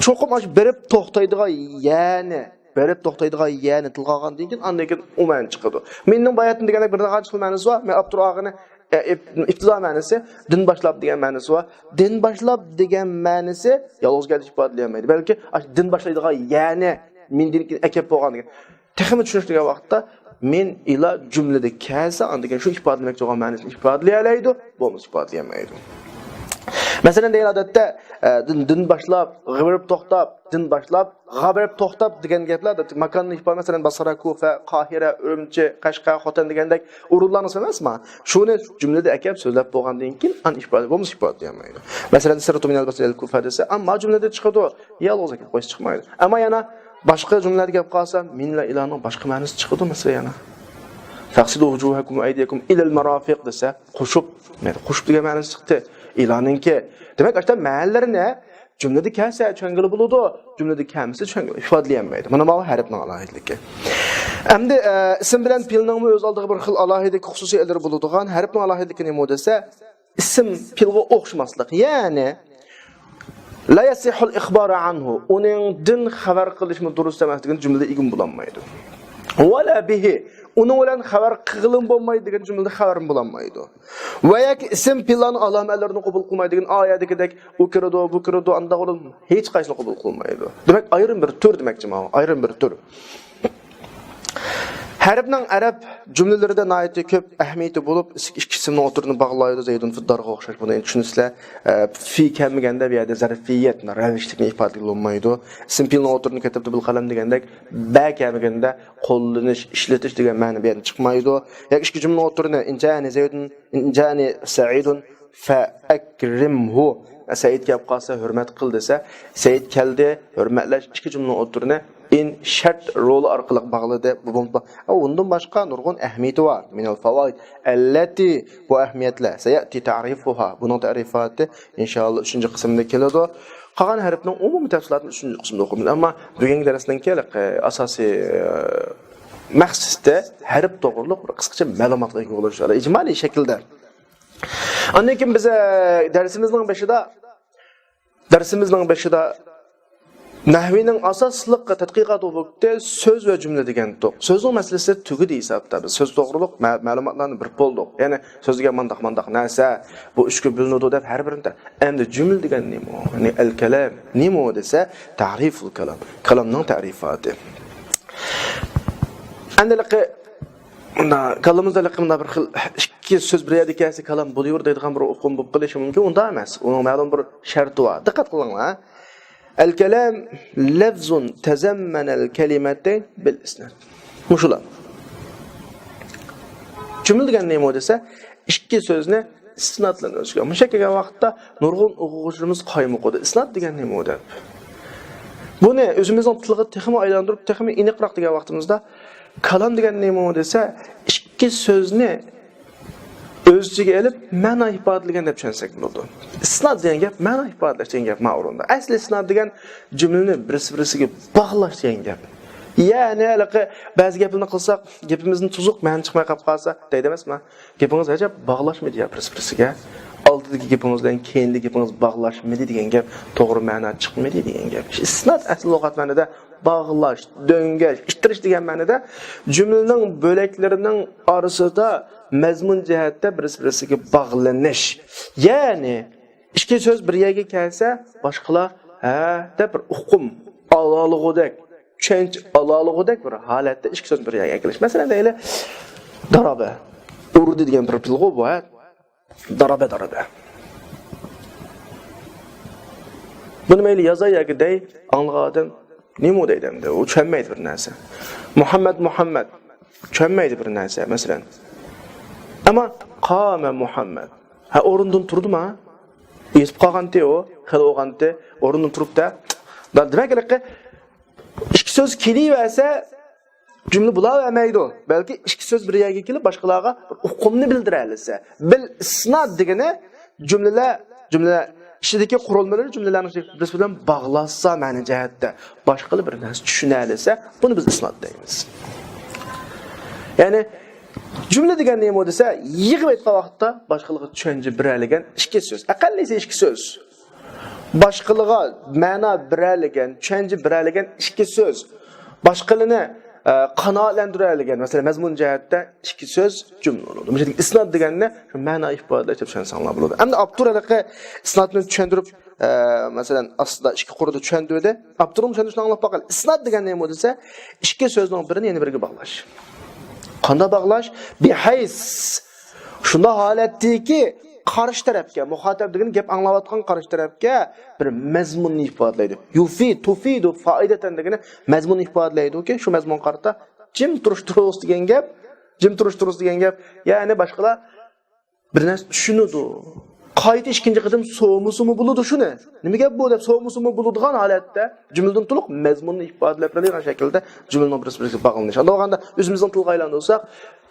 چوقۇم ئاشۇ بېرىپ توختايدىغان يەنى، بېرىپ توختايدىغان يەنى تىلغا ئالغاندىن كېيىن، ئاندىن كېيىن ئۇ مەنە چىقىدۇ. مىننىڭ باياتىن دېگەندەك بىر قانچە خىل مەنىسى بار. مەن ئاپتور ئالغىنى، ئە، ئىپ-، ئىپتىدا مەنىسى، دىن باشلاپ دېگەن مەنىسى بار. دىن باشلاپ دېگەن مەنىسى يالغۇز گەپتە ئىپادىلىيەلمەيدۇ. بەلكى ئاشۇ دىن باشلايدىغان يەنى، مىندىن كېيىن ئەكەپ بولغان دېگەن. تېخىمۇ چۈشىنىشلىك ۋاقىتتا مىن ئىلا جۈملىدە كەلسە، ئاندىن كېيىن شۇ ئىپادىلىمەكچى بولغان مەنىسىنى ئىپادىلىيەلەيدۇ، بولمىسا ئىپادىلىيەلمەيدۇ. مەسىلەن، دەيلى ئادەتتە، ئە، دىن، دىن باشلاپ، غا بېرىپ توختاپ، دىن باشلاپ، غا بېرىپ توختاپ دېگەن گەپلەر، ئادەتتە ماكاننى ئىپادە، مەسىلەن، باسرا، كۇفە، قاھىرە، ئۈرۈمچى، قەشقەر، خوتەن دېگەندەك ئورۇنلارنى سۆزلەيمىز ما؟ شۇنى جۈملىدە ئەكەپ سۆزلەپ بولغاندىن كېيىن، ئان ئىپادە، بولمىسا ئىپادىلىيەلمەيدۇ. مەسىلەن، سىرتۇ مىنەل باسرا ئىلەل كۇفە دېسە، ئەمما جۈملىدە چىقىدۇ، يالغۇز ئەكەپ قويسا چىقمايدۇ. ئەمما يەنە باشقا جۈملىلەرگە گەپ قالسا، مىن ئىلا ئىلانىڭ باشقا مەنىسى چىقىدۇ، مەسىلەن، يەنە. فەغسىلۇ ۋۇجۇھەكۇم ۋە ئەيدىيەكۇم ئىلەل مارافىق دېسە، قوشۇپ، قوشۇپ دېگەن مەنىسى چىقتى. ئىلانىڭكى. دېمەك، ئاشۇنداق مەنىلەرنى جۈملىدە كەلسە چۈشەنگىلى بولىدۇ، جۈملىدە كەلمىسە چۈشەنگىلى، ئىپادىلىيەلمەيدۇ. مانا بۇ ھەرپنىڭ ئالاھىدىلىكى. ئەمدى، ئە، ئىسىم بىلەن پېئىلنىڭمۇ ئۆز ئالدىغا بىر خىل ئالاھىدىلىكى، خۇسۇسىيەتلىرى بولىدىغان، ھەرپنىڭ ئالاھىدىلىكى نېمە دېسە، ئىسىم پېئىلغا ئوخشىماسلىق. يەنى، لا يەسىھھۇل ئىخبارۇ ئەنھۇ، ئۇنىڭدىن خەۋەر قىلىشمۇ دۇرۇس ئەمەس دېگەن جۈملىدە ئىگە بولالمايدۇ. ۋەلا بىھى، ئۇنىڭ بىلەن خەۋەر قىلغىلىمۇ بولمايدۇ دېگەن جۈملىدە خەۋەرمۇ بولالمايدۇ. ۋە ياكى ئىسىم پېئىللارنىڭ ئالامەتلىرىنى قوبۇل قىلمايدۇ دېگەن ئايەتتىكىدەك، ئۇ كىرىدۇ، بۇ كىرىدۇ، ئانداق بولۇپ، ھېچقايسىنى قوبۇل قىلمايدۇ. دېمەك، ئايرىم بىر تۈر دېمەكچى ماۋۇ، ئايرىم بىر تۈر. ھەرپنىڭ ئەرەب جۈملىلىرىدە ناھايىتى كۆپ ئەھمىيىتى بولۇپ، ئىسىم ئىككى ئىسىمنىڭ ئوتتۇرىنى باغلايدۇ، زەيدۇن فىددارغا ئوخشاش. بۇنى ئەمدى چۈشىنىسىلەر. ئە، فى كەلمىگەندە بۇ يەردە زەرپىيەت، رەۋىشلىكنى ئىپادىلىگىلى بولمايدۇ. ئىسىم پېئىلنىڭ ئوتتۇرىنى كەتەبتۇ بىل قەلەم دېگەندەك، بە كەلمىگەندە قوللىنىش، ئىشلىتىش دېگەن مەنە بۇ يەردىن چىقمايدۇ. ياكى ئىككى جۈملىنىڭ ئوتتۇرىنى، ئىن جائەنى زەيدۇن، ئىن جائەنى سەئىدۇن، فأكرمه. سەئىد كەپ قالسا ھۆرمەت قىل دېسە، سەئىد كەلدى، ھۆرمەتلەش ئىككى جۈملىنىڭ ئوتتۇرىنى إن شەرت رولى ئارقىلىق باغلىدى. بۇ بولۇپلا، ئۇندىن باشقا نۇرغۇن ئەھمىيىتى بار. من الفوائد التي، بۇ ئەھمىيەتلەر، سيأتي تعريفها، بۇنىڭ تەرىپاتى ئىنشائاللا ئۈچىنچى قىسىمدا كېلىدۇ. قالغان ھەرپنىڭ ئومۇمىي تەپسىلاتىنى ئۈچىنچى قىسىمدا ئوقۇيمىز. ئەمما بۈگۈنكى دەرسنىڭكى ھېلىقى ئاساسىي، ئە، مەقسىتى ھەرپ توغرۇلۇق بىر قىسقىچە مەلۇماتقا ئىگە بولۇش، ئىجمالىي شەكىلدە. ئاندىن كېيىن بىز، ئە، دەرسىمىزنىڭ بېشىدا، دەرسىمىزنىڭ بېشىدا نەھۋىنىڭ ئاساسلىق تەتقىقات ئوبيېكتى سۆز ۋە جۈملە دېگەنتۇق. سۆزنىڭ مەسىلىسى تۈگىدى ھېسابتا. بىز سۆز توغرۇلۇق مە-، مەلۇماتلارنى بېرىپ بولدۇق. يەنى سۆز دېگەن مانداق، مانداق نەرسە، بۇ ئۈچكە بۆلۈنىدۇ دەپ ھەر بىرىنى. ئەمدى جۈملە دېگەن نېمە؟ يەنى ئەل كەلام نېمە دېسە، تەرىفۇل كالام. كالامنىڭ تەرىپاتى. ئەمدى ھېلىقى مۇندا كاللىمىزدا ھېلىقى مۇندا بىر خىل ئىككى سۆز بىر يەردە كەلسە كالام بولۇۋېرىدۇ دەيدىغان بىر ئۇقۇم بولۇپ قېلىشى مۇمكىن. ئۇنداق ئەمەس. ئۇنىڭ مەلۇم بىر شەرتى بار. دىققەت قىلىڭلار. الكلام لفظ تضمن الكلمتين بالإسناد. مۇشۇلار. جۈملە دېگەن نېمە دېسە، ئىككى سۆزنى ئىسناد بىلەن ئۆز ئىچىگە. مۇشۇ كەلگەن ۋاقىتتا نۇرغۇن ئوقۇغۇچىلىرىمىز قايمۇقىدۇ. ئىسناد دېگەن نېمە دەپ. بۇنى ئۆزىمىزنىڭ تىلىغا تېخىمۇ ئايلاندۇرۇپ، تېخىمۇ ئېنىقراق دېگەن ۋاقتىمىزدا، كالام دېگەن نېمە دېسە، ئىككى سۆزنى ئۆز ئىچىگە ئېلىپ، مەنا ئىپادىلىگەن دەپ چۈشەنسەك بولىدۇ. ئىسناد دېگەن گەپ مەنا ئىپادىلەش دېگەن گەپ مانا ئورۇندا. ئەسلى ئىسناد دېگەن جۈملىنى بىرسى-بىرسىگە باغلاش دېگەن گەپ. يەنى ھېلىقى بەزى گەپلەرنى قىلساق، گېپىمىزدىن تۇزۇق مەنە چىقماي قاپ قالسا دەيدۇ ئەمەسمۇ؟ گېپىڭىز ئەجەب باغلاشمىدى يا بىرسى-بىرسىگە. ئالدىدىكى گېپىڭىز بىلەن كېيىندىكى گېپىڭىز باغلاشمىدى دېگەن گەپ، توغرا مەنا چىقمىدى دېگەن گەپ. ئىسناد ئەسلى لۇغەت مەنىدە باغلاش، دۆڭگەش، ئىتتىرىش دېگەن مەنىدە جۈملىنىڭ بۆلەكلىرىنىڭ ئارىسىدا مەزمۇن جەھەتتە بىرسى-بىرسىگە باغلىنىش. يەنى ئىككى سۆز بىر يەرگە كەلسە، باشقىلار ھە دەپ بىر ئۇقۇم ئالالىغۇدەك، چۈشەنچە ئالالىغۇدەك بىر ھالەتتە ئىككى سۆز بىر يەرگە كېلىش. مەسىلەن، دەيلى، دارابە، ئۇردى دېگەن بىر پېئىلغۇ بۇ، ھە؟ دارابە، دارابە. بۇنى مەيلى يازاي ياكى دەي، ئاڭلىغان ئادەم نېمە دەيدۇ ئەمدى؟ ئۇ چۈشەنمەيدۇ بىر نەرسە. مۇھەممەد، مۇھەممەد. چۈشەنمەيدۇ بىر نەرسە، مەسىلەن. ئەمما قامە مۇھەممەد. ھە، ئورنىدىن تۇردىما؟ يېتىپ قالغانتى ئۇ، خېلى بولغانتى، ئورنىدىن تۇرۇپتا. دا-، دېمەك، ھېلىقى ئىككى سۆز كېلىۋەرسە، جۈملە بولاۋەرمەيدۇ. بەلكى ئىككى سۆز بىر يەرگە كېلىپ، باشقىلارغا بىر ئۇقۇمنى بىلدۈرەلىسە. بىل ئىسناد دېگىنى جۈملىلەر، جۈملە ئىچىدىكى قۇرۇلمىلىرى جۈملىلەرنىڭ بىرسى بىلەن باغلاشسا مەنە جەھەتتە، باشقىلار بىر نەرسە چۈشىنەلىسە، بۇنى بىز ئىسناد دەيمىز. يەنى جۈملە دېگەن نېمە دېسە، يىغىپ ئېيتقان ۋاقىتتا باشقىلارغا چۈشەنچە بېرەلىگەن ئىككى سۆز. ئەقەللىسى ئىككى سۆز. باشقىلىغا مەنا بېرەلىگەن، چۈشەنچە بېرەلىگەن ئىككى سۆز. باشقىلىنى، ئە، قانائەتلەندۈرەلىگەن، مەسىلەن، مەزمۇن جەھەتتە ئىككى سۆز جۈملە بولىدۇ. مۇشۇ ئىسناد دېگەننى شۇ مەنا ئىپادىلەش دەپ چۈشەنسەڭلار بولىدۇ. ئەمدى ئاپتور ھېلىقى ئىسنادنى چۈشەندۈرۈپ، ئە، مەسىلەن، ئاستىدا ئىككى قۇردا چۈشەندۈردى. ئاپتورنىڭ چۈشەندۈرۈشىنى ئاڭلاپ باقايلى. ئىسناد دېگەن نېمە دېسە، ئىككى سۆزنىڭ بىرىنى يەنە بىرىگە باغلاش. قانداق باغلاش؟ بىھەيس. شۇنداق ھالەتتىكى قارشى تەرەپكە، مۇخاتەب دېگىنى گەپ ئاڭلاۋاتقان قارشى تەرەپكە بىر مەزمۇننى ئىپادىلەيدۇ. يۇفى، تۇفىدۇ، فائىدەتەن دېگىنى مەزمۇننى ئىپادىلەيدۇكى، شۇ مەزمۇنغا قارىتا جىم تۇرۇش تۇرۇس دېگەن گەپ، جىم تۇرۇش تۇرۇس دېگەن گەپ، يەنى باشقىلار بىر نەرسە چۈشىنىدۇ. قايتا ئىككىنچى قېتىم سورىمىسىمۇ بولىدۇ شۇنى. نېمە گەپ بۇ دەپ سورىمىسىمۇ بولىدىغان ھالەتتە جۈملىدىن تولۇق مەزمۇننى ئىپادىلەپ بېرىدىغان شەكىلدە جۈملىنىڭ بىرسى بىرسىگە باغلىنىشى. ئاندىن بولغاندا ئۆزىمىزنىڭ تىلغا ئايلاندۇرساق،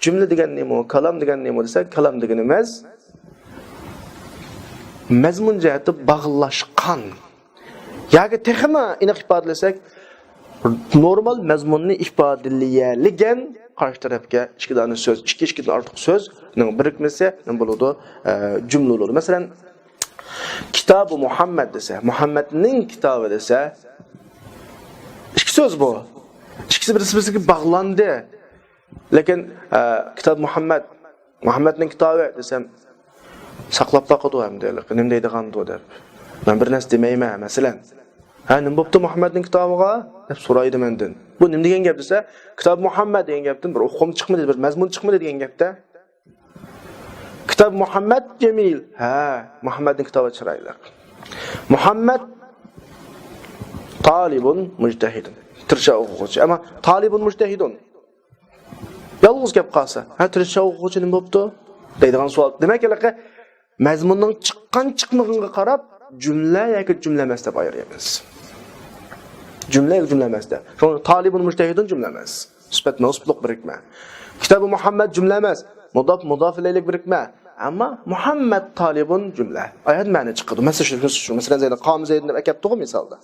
جۈملە دېگەن نېمە، كالام دېگەن نېمە دېسەك، كالام دېگىنىمىز مەزمۇن جەھەتتە باغلاشقان ياكى تېخىمۇ ئېنىق ئىپادىلىسەك، نورمال مەزمۇننى ئىپادىلىيەلىگەن قارشى تەرەپكە ئىككى دانە سۆز، ئىككى، ئىككىدىن ئارتۇق سۆزنىڭ بىرىكمىسى نېمە بولىدۇ؟ ئە، جۈملە بولىدۇ. مەسىلەن، كىتابى مۇھەممەد دېسە، مۇھەممەدنىڭ كىتابى دېسە، ئىككى سۆز بۇ. ئىككىسى بىرسى بىرسىگە باغلاندى. لېكىن، ئە، كىتاب مۇھەممەد، مۇھەممەدنىڭ كىتابى دېسەم، ساقلاپ باقىدۇ ئەمدى، نېمە دەيدىغاندۇ دەپ. مەن بىر نەرسە دېمەيمەن، مەسىلەن. ھە، نېمە بوپتۇ مۇھەممەدنىڭ كىتابىغا؟ دەپ سورايدۇ مەندىن. بۇ نېمە دېگەن گەپ دېسە، كىتاب مۇھەممەد دېگەن گەپتىن بىر ئۇقۇم چىقمىدى، بىر مەزمۇن چىقمىدى دېگەن گەپتە. كىتاب مۇھەممەد جەمىل. ھە، مۇھەممەدنىڭ كىتابى چىرايلىق. مۇھەممەد تالىبۇن مۇجتەھىدۇن. تىرىشچان ئوقۇغۇچى. ئەمما تالىبۇن مۇجتەھىدۇن. يالغۇز كەپ قالسا، ھە، تىرىشچان ئوقۇغۇچى نېمە بوپتۇ؟ دەيدىغان سوئال. دېمەك، ھېلىقى مەزمۇننىڭ چىققان چىقمىغىنىغا قاراپ جۈملە ياكى جۈملە ئەمەس دەپ ئايرىيمىز. جۈملە ياكى جۈملە ئەمەس دەپ. شۇڭا تالىبۇن مۇجتەھىدۇن جۈملە ئەمەس. سۈپەت مەنسۇپلۇق بىرىكمە. كىتابى مۇھەممەد جۈملە ئەمەس. مۇداپ، مۇداپ ئىلەيلىك بىرىكمە. ئەمما مۇھەممەد تالىبۇن جۈملە. ئايەت مەنە چىقىدۇ. مەسىلەن، شۇ، شۇ، مەسىلەن، زەيدۇن، قامە زەيدۇن دەپ ئەكەپتىغۇ مىسالدا.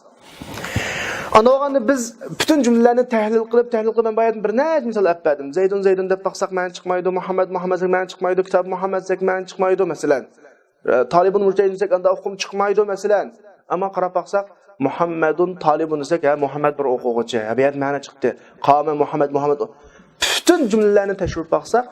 ئانا بولغاندا بىز پۈتۈن جۈملىلەرنى تەھلىل قىلىپ، تەھلىل قىلىپ، مەن باياتىن بىر نەچچە مىسال ئەپ بەردىم. زەيدۇن، زەيدۇن دەپ باقساق مەنە چىقمايدۇ، مۇھەممەد، مۇھەممەد دېسەك مەنە چىقمايدۇ، كىتاب مۇھەممەد دېسەك مەنە چىقمايدۇ، مەسىلەن. ئە، تالىبۇن مۇجتەھىدۇن دېسەك ئاندا ئۇقۇم چىقمايدۇ، مەسىلەن. ئەمما قاراپ باقساق، مۇھەممەدۇن تالىبۇن دېسەك، ھە، مۇھەممەد بىر ئوقۇغۇچى، ھە، بۇ يەردە مەنە چىقتى. قامە مۇھەممەد، مۇھەممەد. پۈتۈن جۈملىلەرنى تەكشۈرۈپ باقساق،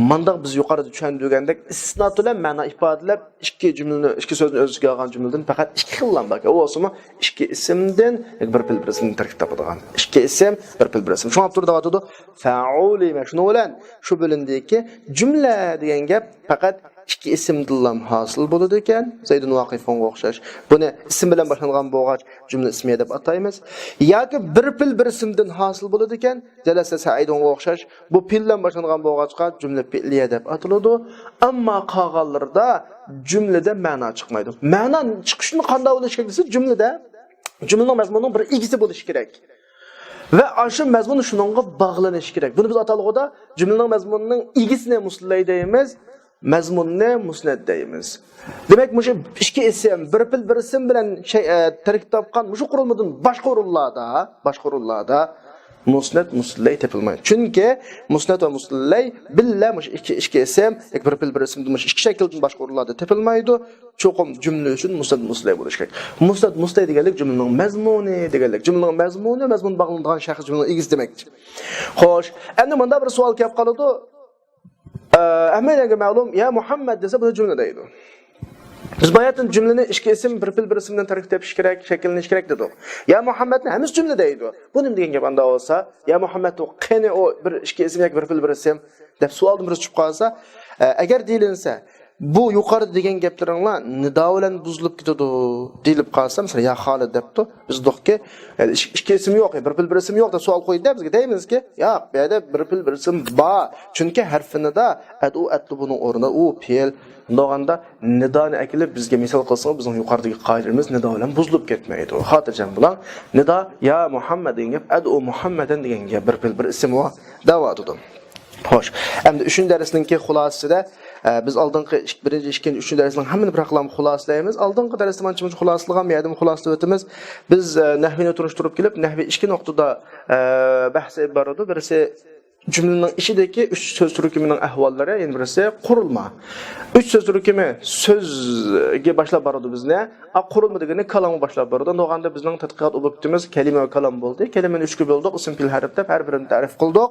مانداق بىز يۇقىرىدا چۈشەندۈرگەندەك ئىسناد بىلەن مەنا ئىپادىلەپ، ئىككى جۈملىنى، ئىككى سۆزنى ئۆز ئىچىگە ئالغان جۈملىدىن پەقەت ئىككى خىللا بار. ئۇ بولسىمۇ ئىككى ئىسىمدىن، بىر پېئىل بىر ئىسىمدىن تەركىب تاپىدىغان. ئىككى ئىسىم، بىر پېئىل بىر ئىسىم. شۇڭا ئاپتور دەۋاتىدۇ، فەئۇلىمە. شۇنىڭ بىلەن شۇ بۆلۈمدىكى جۈملە دېگەن گەپ پەقەت ئىككى ئىسىمدىنلا ھاسىل بولىدىكەن، زەيدۇن ۋاقىفۇنغا ئوخشاش. بۇنى ئىسىم بىلەن باشلانغان بولغاچ، جۈملە ئىسمىيە دەپ ئاتايمىز. ياكى بىر پېئىل بىر ئىسىمدىن ھاسىل بولىدىكەن، جەلەسە سەئىدۇنغا ئوخشاش. بۇ پېئىل بىلەن باشلانغان بولغاچقا، جۈملە پېئلىيە دەپ ئاتىلىدۇ. ئەمما قالغانلىرىدا جۈملىدە مەنا چىقمايدۇ. مەنا چىقىشىنى قانداق بولۇشى كېرەك دېسە، جۈملىدە، جۈملىنىڭ مەزمۇنىنىڭ بىر ئىگىسى بولۇشى كېرەك. ۋە ئاشۇ مەزمۇن شۇنىڭغا باغلىنىشى كېرەك. بۇنى بىز ئاتالغۇدا جۈملىنىڭ مەزمۇنىنىڭ ئىگىسىنى مۇسلەي دەيمىز. مەزمۇننى مۇسنەد دەيمىز. دېمەك، مۇشۇ ئىككى ئىسىم، بىر پېئىل بىر ئىسىم بىلەن شەي-، ئە، تەركىب تاپقان مۇشۇ قۇرۇلمىدىن باشقا ئورۇنلاردا، باشقا ئورۇنلاردا مۇسنەد مۇسلەي تېپىلمايدۇ. چۈنكى مۇسنەد ۋە مۇسلەي بىللە مۇشۇ ئىككى، ئىككى ئىسىم، ياكى بىر پېئىل بىر ئىسىمدىن مۇشۇ ئىككى شەكىلدىن باشقا ئورۇنلاردا تېپىلمايدۇ. چوقۇم جۈملە ئۈچۈن مۇسنەد مۇسلەي بولۇشى كېرەك. مۇسنەد مۇسلەي دېگەنلىك جۈملىنىڭ مەزمۇنى دېگەنلىك. جۈملىنىڭ مەزمۇنى، مەزمۇن باغلىنىدىغان شەخس جۈملىنىڭ ئىگىسى دېمەكچى. خوش، ئەمدى مۇنداق بىر سوئال كېلىپ قالىدۇ. ئە، ھەممەيلەنگە مەلۇم، يا مۇھەممەد دېسە، بۇنى جۈملە دەيدۇ. بىز باياتىن جۈملىنى ئىككى ئىسىم، بىر پېئىل بىر ئىسىمدىن تەركىب تېپىش كېرەك، شەكىللىنىش كېرەك دېدۇق. يا مۇھەممەدنى ھەممىسى جۈملە دەيدۇ. بۇ نېمە دېگەن گەپ ئاندا بولسا؟ يا مۇھەممەد، ئۇ قېنى، ئۇ بىر ئىككى ئىسىم ياكى بىر پېئىل بىر ئىسىم دەپ سوئالدىن بىرسى چۈشۈپ قالسا، ئە، ئەگەر دېيىلىنسە، بۇ يۇقىرىدا دېگەن گەپلىرىڭلار نىدا بىلەن بۇزۇلۇپ كېتىدۇ، دېيىلىپ قالسا، مەسىلەن، يا خالىد دەپتۇ، بىز دېدۇقكى، ئىككى ئىسىم يوق، بىر پېئىل بىر ئىسىم يوق دەپ سوئال قويدى، بىزگە دەيمىزكى، ياق، بۇ يەردە بىر پېئىل بىر ئىسىم بار. چۈنكى ھەرفىنىدا ئەدئۇ، ئەتلۇبۇنىڭ ئورنىدا ئۇ پېئىل. بولغاندا نىدانى ئەكېلىپ بىزگە مىسال قىلسىڭىز، بىزنىڭ يۇقىرىدىكى قائىدىمىز نىدا بىلەن بۇزۇلۇپ كەتمەيدۇ. خاتىرجەم بولۇڭ. نىدا، يا مۇھەممەد دېگەن گەپ، ئەدئۇ مۇھەممەدەن دېگەن گەپ، بىر پېئىل بىر ئىسىم دەۋاتىدۇ. خوش. ئەمدى ئۈچىنچى دەرسنىڭكى خۇلاسىسىدە، ئە، بىز ئالدىنقى ئىك-، بىرىنچى، ئىككىنچى، ئۈچىنچى دەرسنىڭ ھەممىنى بىر خىلام خۇلاسىلەيمىز. ئالدىنقى دەرستە مانچە-مۇنچە خۇلاسىلىغان، بۇ يەردىمۇ خۇلاسىلىۋېتىمىز. بىز، ئە، نەھۋىنى تونۇشتۇرۇپ كېلىپ، نەھۋى ئىككى نۇقتىدا، ئە، بەھس ئېلىپ بارىدۇ. بىرسى جۈملىنىڭ ئىچىدىكى ئۈچ سۆز تۈركۈمىنىڭ ئەھۋاللىرى، يەنە بىرسى قۇرۇلما. ئۈچ سۆز تۈركۈمى سۆزگە باشلاپ بارىدۇ بىزنى. ئا، قۇرۇلما دېگىنى كالامغا باشلاپ بارىدۇ. ئاندىغاندا بىزنىڭ تەتقىقات ئوبيېكتىمىز كەلىمە ۋە كالام بولدى. كەلىمىنى ئۈچكە بۆلدۇق، ئىسىم، پېئىل، ھەرپ دەپ ھەر بىرىنى تەرىپ قىلدۇق.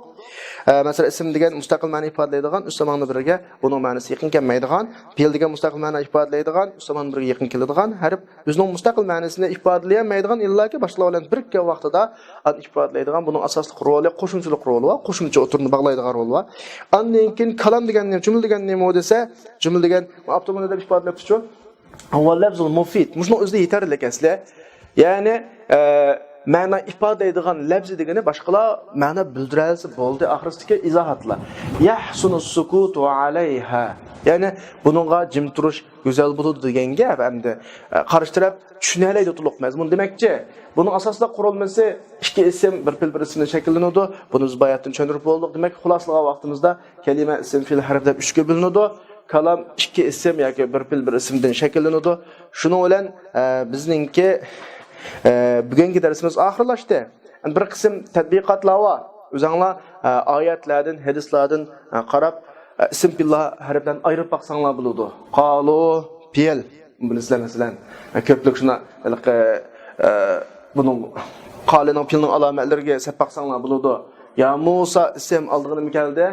ئە، مەسىلەن، ئىسىم دېگەن مۇستەقىل مەنە ئىپادىلەيدىغان، ئۈچ زاماننىڭ بىرىگە ئۇنىڭ مەنىسى يېقىن كەلمەيدىغان. پېئىل دېگەن مۇستەقىل مەنە ئىپادىلەيدىغان، ئۈچ زاماننىڭ بىرىگە يېقىن كېلىدىغان ھەرپ. ئۆزىنىڭ مۇستەقىل مەنىسىنى ئىپادىلىيەلمەيدىغان، ئىللاكى باشقىلار بىلەن بىرىككەن ۋاقتىدا ئان ئىپادىلەيدىغان، بۇنىڭ ئاساسلىق رولى قوشۇمچىلىق رولى بار، قوشۇمچە ئوتتۇرىنى باغلايدىغان رولى بار. ئاندىن كېيىن كالام دېگەن نېمە، جۈملە دېگەن نېمە دېسە، جۈملە دېگەن ئاپتور بۇنى دەپ ئىپادىلەپتۇ شۇ. ۋە لەفزۇل مۇفىد. مۇشۇنىڭ ئۆزى يېتەرلىك ئەسلى. يەنى، ئە، مەنا ئىپادىلەيدىغان لەپزى دېگىنى باشقىلار مەنا بىلدۈرەلىسە بولدى، ئاخىرسىدىكى ئىزاھاتلار. يەھسۇنۇس سۇكۇتۇ ئەلەيھا. يەنى بۇنىڭغا جىم تۇرۇش گۈزەل بولىدۇ دېگەن گەپ ئەمدى. ئە، قارشى تەرەپ چۈشىنەلەيدۇ تولۇق مەزمۇن دېمەكچى. بۇنىڭ ئاساسلىق قۇرۇلمىسى ئىككى ئىسىم، بىر پېئىل، بىر ئىسىمدىن شەكىللىنىدۇ. بۇنى بىز باياتىن چۈشەندۈرۈپ بولدۇق. دېمەك، خۇلاسىلىغان ۋاقتىمىزدا كەلىمە، ئىسىم، پېئىل، ھەرپ دەپ ئۈچكە بۆلۈنىدۇ. كالام ئىككى ئىسىم ياكى بىر پېئىل، بىر ئىسىمدىن شەكىللىنىدۇ. شۇنىڭ بىلەن، ئە، بىزنىڭكى، ئە، بۈگۈنكى دەرسىمىز ئاخىرلاشتى. بىر قىسىم تەتبىقاتلار بار. ئۆزۈڭلار، ئە، ئايەتلەردىن، ھەدىسلاردىن، ئە، قاراپ، ئە، ئىسىم، پېئىللار ھەرپلەرنى ئايرىپ باقساڭلار بولىدۇ. قالۇ، پېئىل. بىلىسىلەر، مەسىلەن، ئە، كۆپلۈك شۇنداق، ھېلىقى، ئە، بۇنىڭ قالىنىڭ، پېئىلنىڭ ئالامەتلىرىگە سەپ باقساڭلار بولىدۇ. يا مۇسا، ئىسىم، ئالدىغا نېمە كەلدى؟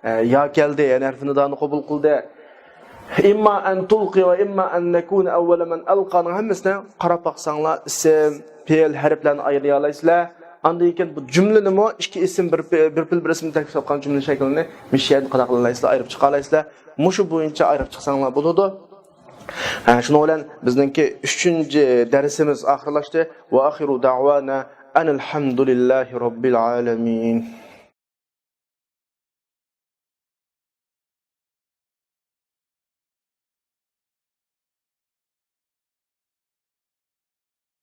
ئە، يا كەلدى، يەنى ھەرپى نىدانى قوبۇل قىلدى. ئىمما ئەن تۇلقى ۋە ئىمما ئەن نەكۇنە ئەۋۋەلە مەن ئەلقانىڭ ھەممىسىنى قاراپ باقساڭلار، ئىسىم، پېئىل، ھەرپلەرنى ئايرىيالايسىلەر. ئاندىن كېيىن بۇ جۈملىنىمۇ ئىككى ئىسىم، بىر پېئىل، بىر پېئىل، بىر ئىسىمدىن تەركىب تاپقان جۈملە شەكلىنى مۇشۇ يەردىن قانداق قىلالايسىلەر، ئايرىپ چىقالايسىلەر. مۇشۇ بويىچە ئايرىپ چىقساڭلار بولىدۇ. ھە، شۇنىڭ بىلەن بىزنىڭكى ئۈچىنچى دەرسىمىز ئاخىرلاشتى. ۋە ئاخىرۇ دەئۋانا ئەنىل ھەمدۇلىللاھى رەببىل ئالەمىن.